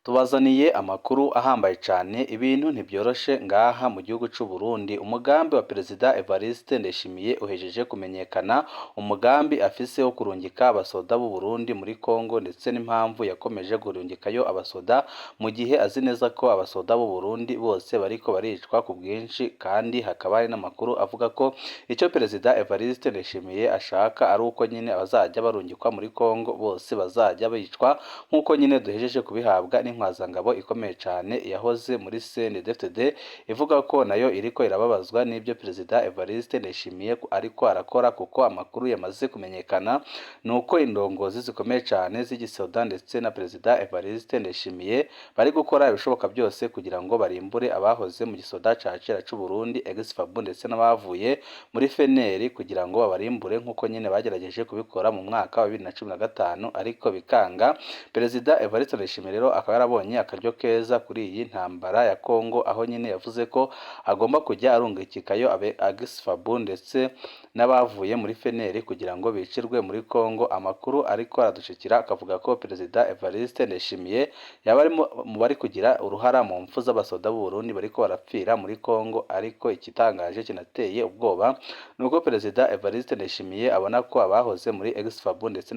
Tubazaniye amakuru ahambaye cane, ibintu ntivyoroshe ngaha mu gihugu c'u Burundi. Umugambi wa Perezida Evariste Ndayishimiye uhejeje kumenyekana, umugambi afise wo kurungika abasoda b'u Burundi muri Congo, ndetse n'impamvu yakomeje kurungikayo abasoda mu gihe azi neza ko abasoda b'u Burundi bose bariko baricwa ku bwinshi. Kandi hakaba hari n'amakuru avuga ko ico Perezida Evariste Ndayishimiye ashaka ari uko nyene abazajya barungikwa muri Congo bose bazajya bicwa, nk'uko nyene duhejeje kubihabwa n'intwazangabo ikomeye cane yahoze muri CNDD-FDD, ivuga ko nayo iriko irababazwa n'ibyo Perezida Evariste Ndayishimiye ariko arakora, kuko amakuru yamaze kumenyekana nuko indongozi zikomeye cane z'igisoda ndetse na Perezida Evariste Ndayishimiye bari gukora ibishoboka byose kugira ngo barimbure abahoze mu gisoda ca kera c'u Burundi, ex-FAB, ndetse n'abavuye muri FNL, kugira ngo babarimbure nk'uko nyene bagerageje kubikora mu mwaka wa 2015 ariko bikanga. Perezida Evariste Ndayishimiye rero akaba yarabonye akaryo keza kuri iyi ntambara ya Congo, aho nyine yavuze ko agomba kujya arungikikayo ex-FAB ndetse n'abavuye muri FNL kugira ngo bicirwe muri Congo. Amakuru ariko aradushikira akavuga ko Perezida Evariste Ndayishimiye yaba ari mu bari kugira uruhara mu mpfu z'abasoda b'u Burundi bariko barapfira muri Congo. Ariko ikitangaje kinateye ubwoba ni uko Perezida Evariste Ndayishimiye abona ko abahoze muri ex-FAB ndetse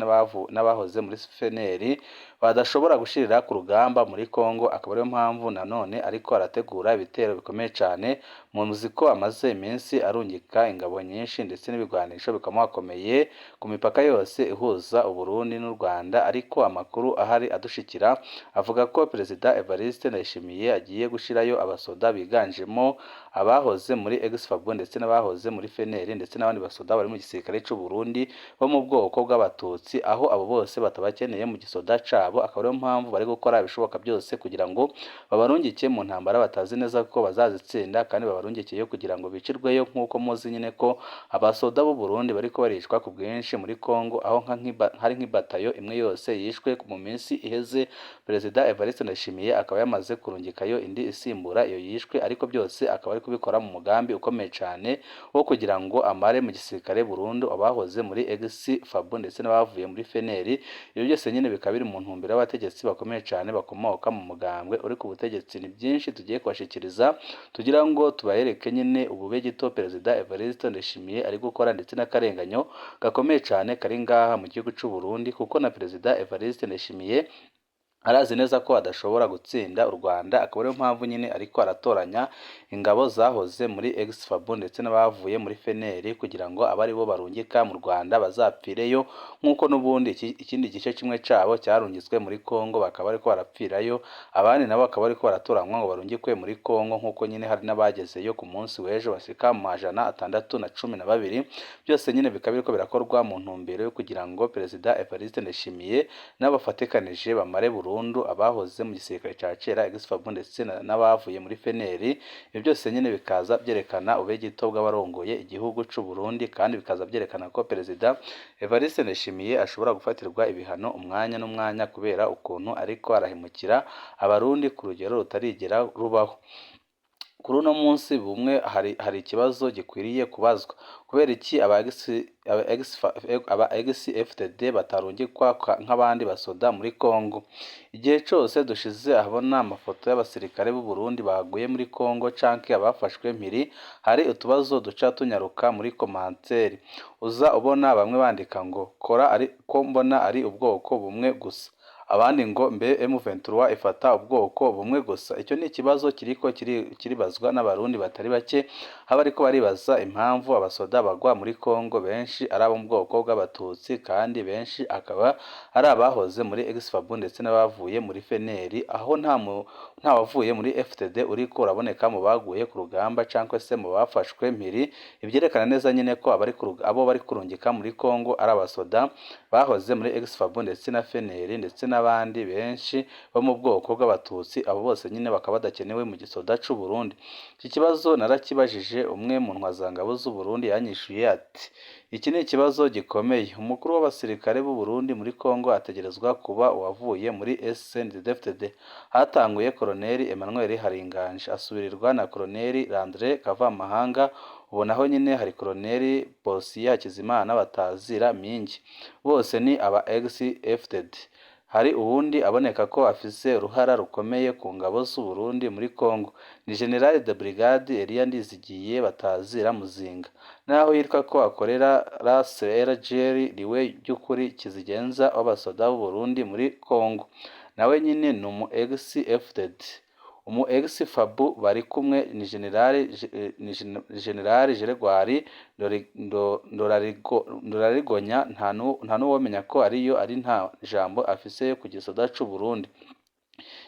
n'abahoze muri FNL badashobora gushirira ku rugamba muri Congo, akaba ariyo mpamvu nanone ariko arategura ibitero bikomeye cane. Muzi ko amaze iminsi arungika ingabo nyinshi ndetse n'ibigwanisho bikomakomeye ku mipaka yose ihuza Uburundi n'u Rwanda, ariko amakuru ahari adushikira avuga ko Perezida Evariste Ndayishimiye agiye gushirayo abasoda biganjemo abahoze muri ex-FAB ndetse n'abahoze muri FNL ndetse n'abandi basoda bari mu gisirikare c'u Burundi bo mu bwoko bw'Abatutsi, aho abo bose batabakeneye mu gisoda cabo, akaba ariyo mpamvu bari gukora ibishoboka byose kugira ngo babarungike mu ntambara batazi neza ko bazazitsinda, kandi babarungikiyeyo kugira ngo bicirweyo, nk'uko muzi nyine ko abasoda b'u Burundi bariko baricwa ku bwinshi muri Congo, aho hari nk'ibatayo imwe yose yishwe mu minsi iheze. Perezida Evariste Ndayishimiye akaba yamaze kurungikayo indi isimbura iyo yishwe, ariko byose akaba ari kubikora mu mugambi ukomeye cane wo kugira ngo amare mu gisirikare burundu abahoze muri ex-FAB ndetse n'abavuye muri FNL. Ibyo byose nyine bikaba biri mu ntumbero y'abategetsi bakomeye cane bakomoka mu mugambwe uri ku butegetsi. Ni byinshi tugiye kubashikiriza tugira ngo tubayereke nyine ubube gito Perezida Evariste Ndayishimiye ari gukora, ndetse n'akarenganyo gakomeye cane kari ngaha mu gihugu c'u Burundi, kuko na Perezida Evariste Ndayishimiye arazi neza ko adashobora gutsinda u Rwanda, akaba ariyo mpamvu nyine ariko aratoranya ingabo zahoze muri ex-FAB ndetse n'abavuye muri FNL kugira ngo abe aribo barungika mu Rwanda bazapfireyo, nk'uko n'ubundi ikindi gice kimwe cabo cyarungitswe muri Congo bakaba bariko barapfirayo, abandi nabo bakaba bariko baratoranywa ngo barungikwe muri Congo, nk'uko nyine hari n'abagezeyo ku munsi w'ejo bashika mu 612. Byose nyine bikaba biriko birakorwa mu ntumbero yo kugira ngo Perezida Evariste Ndayishimiye n'abafatikanije bamare burundu abahoze mu gisirikare ca kera, ex-FAB, ndetse n'abavuye muri FNL. Ibyo byose nyine bikaza byerekana ubegito bw'abarongoye igihugu c'u Burundi, kandi bikaza byerekana ko Perezida Evariste Ndayishimiye ashobora gufatirwa ibihano umwanya n'umwanya kubera ukuntu ariko arahemukira Abarundi ku rugero rutarigera rubaho. Kuri uno munsi bumwe hari ikibazo gikwiriye kubazwa: kubera iki aba ex-FDD batarungikwa nk'abandi basoda muri Congo? Igihe cose dushize ahabona amafoto y'abasirikare b'u Burundi baguye muri Congo canke abafashwe mpiri, hari utubazo duca tunyaruka muri commentaire. Uza ubona bamwe bandika ngo kora ari ko mbona ari ubwoko bumwe gusa, abandi ngo mbe M23 ifata ubwoko bumwe gusa? Icyo ni ikibazo kiriko kiribazwa n'Abarundi batari bake, aho bariko baribaza impamvu abasoda bagwa muri Congo benshi ari abo mu bwoko bw'Abatutsi, kandi benshi akaba ari abahoze muri ex-FAB ndetse n'abavuye muri FNL, aho nta wavuye muri FDD uriko uraboneka mu baguye ku rugamba cyangwa se mu bafashwe mpiri, ibyerekana neza nyine ko abo bari kurungika muri Congo ari abasoda bahoze muri ex-FAB ndetse na FNL ndetse n'abandi benshi bo mu bwoko bw'Abatutsi, abo bose nyine bakaba badakenewe mu gisoda c'u Burundi. Iki kibazo narakibajije umwe mu ntwazangabo z'u Burundi, yanyishuye ati: "Iki ni ikibazo gikomeye. Umukuru w'abasirikare b'u Burundi muri Congo ategerezwa kuba uwavuye muri SNDD-FDD. Hatanguye Colonel Emmanuel Haringanje, asubirirwa na Colonel Landry Kavamahanga, ubu naho nyine hari Colonel Posiye Hakizimana batazira Mingi. Bose ni aba ex-FDD. Hari uwundi aboneka ko afise uruhara rukomeye ku ngabo z'u Burundi muri Congo, ni General de Brigade Elia Ndizigiye batazira Muzinga. Naho yitwa ko akorera RCRGL, niwe by'ukuri kizigenza w'abasoda b'u Burundi muri Congo. Nawe nyine ni umu ex FDD. Umu ex FABU bari kumwe ni General Gregoire Ndorarigonya, nta nuwomenya ko ariyo ari, nta jambo afise ku gisoda c'u Burundi.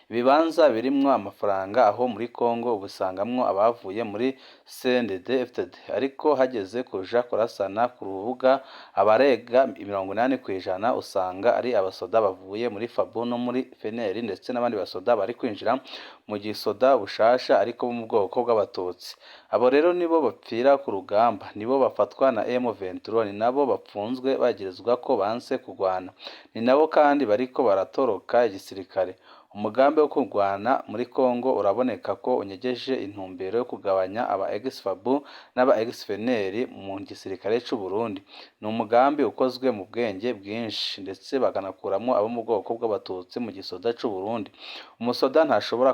Ibibanza birimwo amafaranga aho muri Congo ubisangamwo abavuye muri CNDD FDD, ariko hageze kuja kurasana ku rubuga abarenga 80% usanga ari abasoda bavuye muri FABU no muri FNL, ndetse n'abandi basoda bari kwinjira mu gisoda bushasha ariko bo mu bwoko bw'abatutsi. Abo rero nibo bapfira ku rugamba, nibo bafatwa na M23, ni nabo bapfunzwe bagirizwa ko banse kugwana, ni nabo kandi bariko baratoroka igisirikare. Umugambi wo kurwana muri Congo uraboneka ko unyegeje intumbero yo kugabanya aba ex-FABU n'aba ex-FNL mu gisirikare c'u Burundi. Ni umugambi ukozwe mu bwenge bwinshi, ndetse bakanakuramwo abo mu bwoko bw'abatutsi mu gisoda c'u Burundi. Umusoda ntashobora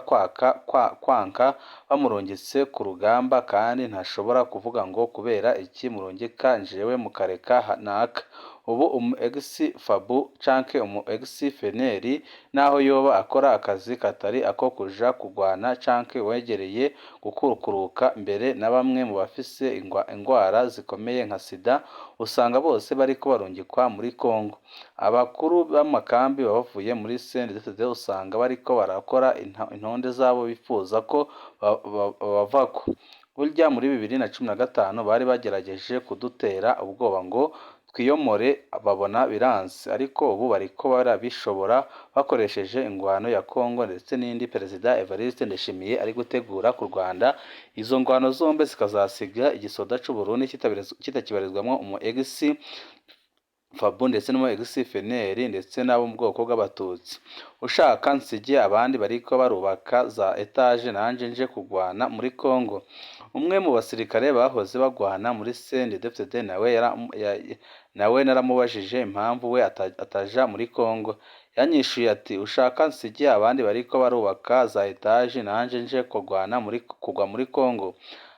kwanka bamurungitse ku rugamba, kandi ntashobora kuvuga ngo kubera iki murungika jewe mukareka naka. Ubu umu ex-FABU canke umu ex-FNL naho yoba akora akazi katari ako kuja kugwana canke wegereye gukukuruka, mbere na bamwe mu bafise ingwara zikomeye nka sida, usanga bose bariko barungikwa muri Congo. Abakuru b'amakambi bavuye muri CNDD usanga bariko barakora intonde zabo bifuza ko babavako. Burya muri 2015 bari bagerageje kudutera ubwoba ngo twiyomore, babona biranse, ariko ubu bariko barabishobora bakoresheje ingwano ya Congo ndetse n'indi Perezida Evariste Ndayishimiye ari gutegura ku Rwanda. Izo ngwano zombi zikazasiga igisoda c'u Burundi kitakibarizwamwo umu ex FABU ndetse n'umu ex FNL ndetse n'abo mu bwoko bw'abatutsi. Ushaka nsige abandi bariko barubaka za étage, nanje nje kugwana muri Congo. Umwe mu basirikare bahoze bagwana muri CNDD-FDD nawe naramubajije impamvu we ataja muri Congo. Yanyishuye ati: "Ushaka nsige abandi bariko barubaka za étage, nanje nje kugwa muri Congo?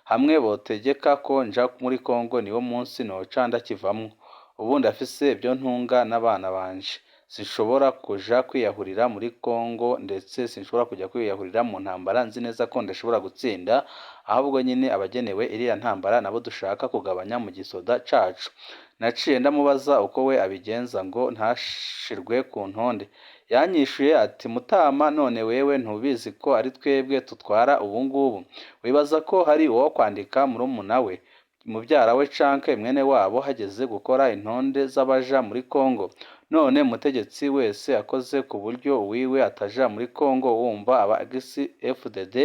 Hamwe botegeka ko nja muri Congo niwo munsi noca ndakivamwo. Ubu ndafise ibyo ntunga n'abana banje, sinshobora kuja kwiyahurira muri Congo, ndetse sinshobora kujya kwiyahurira mu ntambara nzi neza ko ndashobora gutsinda, ahubwo nyine abagenewe iriya ntambara nabo dushaka kugabanya mu gisoda cacu." Naciye ndamubaza uko we abigenza ngo ntashirwe ku ntonde. Yanyishuye ati: "Mutama, none wewe ntubizi ko ari twebwe tutwara ubungubu? Wibaza ko hari uwo kwandika murumuna we, mubyara we canke mwene wabo hageze gukora intonde z'abaja muri Congo? None umutegetsi wese akoze ku buryo uwiwe ataja muri Congo, wumva aba ex-FDD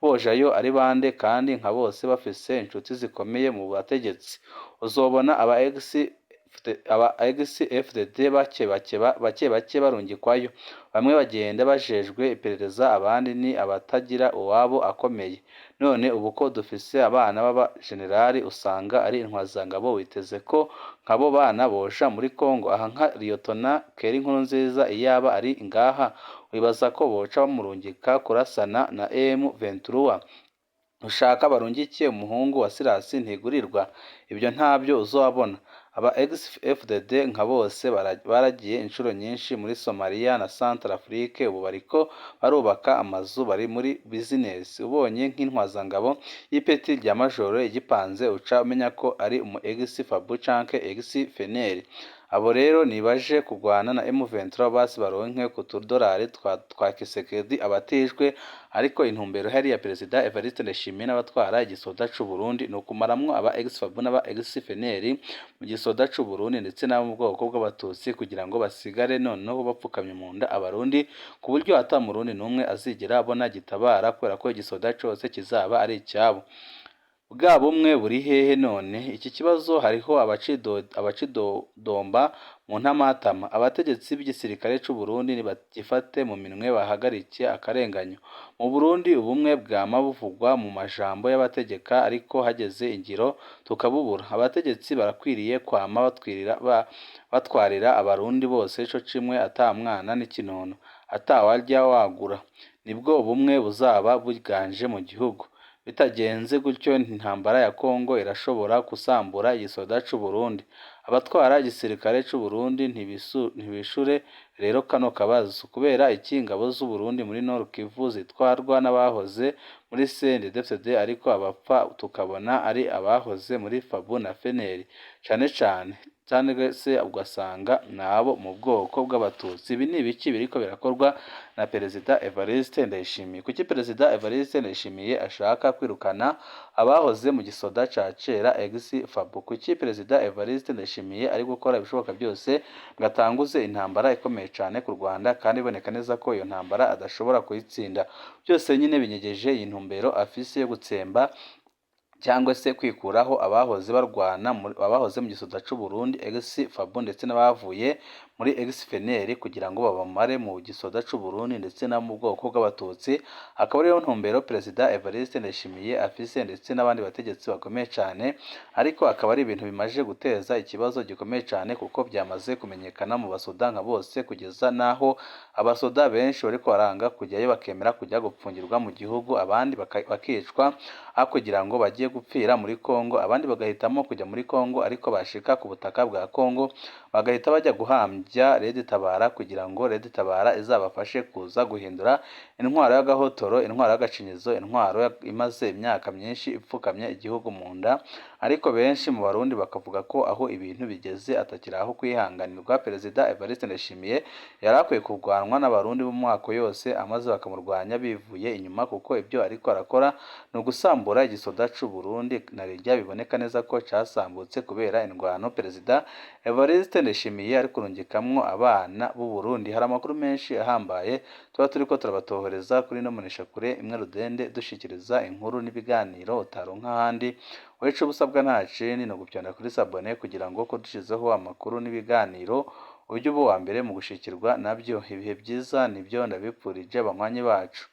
bojayo ari bande, kandi nka bose bafise inshuti zikomeye mu bategetsi? Uzobona aba ex FDD bake bake bake barungikwayo, bamwe bagenda bajejwe iperereza, abandi ni abatagira uwabo akomeye. None ubu ko dufise abana b'abajenerali usanga ari intwazangabo, witeze ko nk'abo bana boja muri Congo? Aha nka Liyotona Keri Nkurunziza iyaba ari ngaha, wibaza ko boca bamurungika kurasana na M23? Ushaka barungike umuhungu wa Silas Ntigurirwa? Ibyo ntabyo uzobona. Aba ex-FDD nka bose baragiye inshuro nyinshi muri Somalia na Centrafrique, ubu bariko barubaka amazu, bari muri business. Ubonye nk'intwazangabo y'ipeti rya majoro igipanze, uca umenya ko ari umu ex FABU canke ex FNL. Abo rero nibaje kugwana na M23 basi baronke ku tudorari twa Kisekedi abatijwe. Ariko intumbero ihari ya Perezida Evariste Ndayishimiye n'abatwara igisoda c'u Burundi ni ukumaramwo aba ex FABU n'aba ex FNL mu gisoda c'u Burundi ndetse n'abo mu bwoko bw'abatutsi, kugira ngo basigare noneho bapfukamye mu nda abarundi, ku buryo ata murundi n'umwe azigera abona gitabara, kubera ko igisoda cose kizaba ari icyabo." Bwa bumwe buri hehe none? Iki kibazo hariho abacidodomba mu ntamatama. Abategetsi b'igisirikare c'u Burundi nibagifate mu minwe bahagarike akarenganyo. Mu Burundi ubumwe bwama buvugwa mu majambo y'abategeka, ariko hageze ingiro tukabubura. Abategetsi barakwiriye kwama batwarira abarundi bose co kimwe, ata mwana n'ikinono, atawarya wangura. Nibwo ubumwe buzaba buganje mu gihugu. Bitagenze gutyo, intambara ya Kongo irashobora gusambura igisoda c'u Burundi. Abatwara igisirikare c'u Burundi ntibishure rero kano kabazo: kubera iki ingabo z'u Burundi muri Nord Kivu zitwarwa n'abahoze muri CNDD-FDD, ariko abapfa tukabona ari abahoze muri FABU na FNL cane cane, canke se ugasanga nabo mu bwoko bw'abatutsi? Ibi ni ibiki biriko birakorwa na Perezida Evariste Ndayishimiye? Kuki Perezida Evariste Ndayishimiye ashaka kwirukana abahoze mu gisoda ca kera ex FABU? Kuki Perezida Evariste Ndayishimiye ari gukora ibishoboka byose ngo atanguze intambara ikomeye cane ku Rwanda, kandi iboneka neza ko iyo ntambara adashobora kuyitsinda? Byose nyine binyegeje iyi ntumbero afise yo gutsemba cyangwa se kwikuraho abahoze barwana, abahoze mu gisoda c'u Burundi ex FABU ndetse n'abavuye muri ex FNL, kugira ngo babamare mu gisoda c'u Burundi ndetse no mu bwoko bw'abatutsi. Akaba ariyo ntumbero Perezida Evariste Ndayishimiye afise ndetse n'abandi bategetsi bakomeye cane, ariko akaba ari ibintu bimaze guteza ikibazo gikomeye cane, kuko byamaze kumenyekana mu basoda nka bose, kugeza n'aho abasoda benshi bariko baranga kujyayo, bakemera kujya gupfungirwa mu gihugu, abandi bakicwa aho kugira ngo bagiye gupfira muri Kongo, abandi bagahitamo kujya muri Kongo, ariko bashika ku butaka bwa Kongo bagahita bajya guhambya Red Tabara, kugira ngo Red Tabara izabafashe kuza guhindura intwaro y'agahotoro, intwaro y'agacinyizo, intwaro imaze imyaka myinshi ipfukamye igihugu mu nda. Ariko benshi mu Barundi bakavuga ko aho ibintu bigeze atakiri aho kwihanganirwa. Perezida Evariste Ndayishimiye yari akwiye kurwanwa n'abarundi bo mu mwaka yose, amaze bakamurwanya bivuye inyuma, kuko ibyo ariko arakora ni ugusambura igisoda c'u Burundi, na rirya biboneka neza ko casambutse kubera indwano Perezida Evariste Ndayishimiye ari kurungikamwo abana b'u Burundi. Hari amakuru menshi ahambaye tuba turiko turabatohoreza kuri ino mboneshakure imwe rudende, dushikiriza inkuru n'ibiganiro utaronka ahandi. Wewe ico usabwa nta kindi, ni ugupyonda kuri s'abonner, kugira ngo ko dushizeho amakuru n'ibiganiro ujye uba uwa mbere mu gushikirwa nabyo. Ibihe byiza nibyo ndabipfurije banywanyi bacu.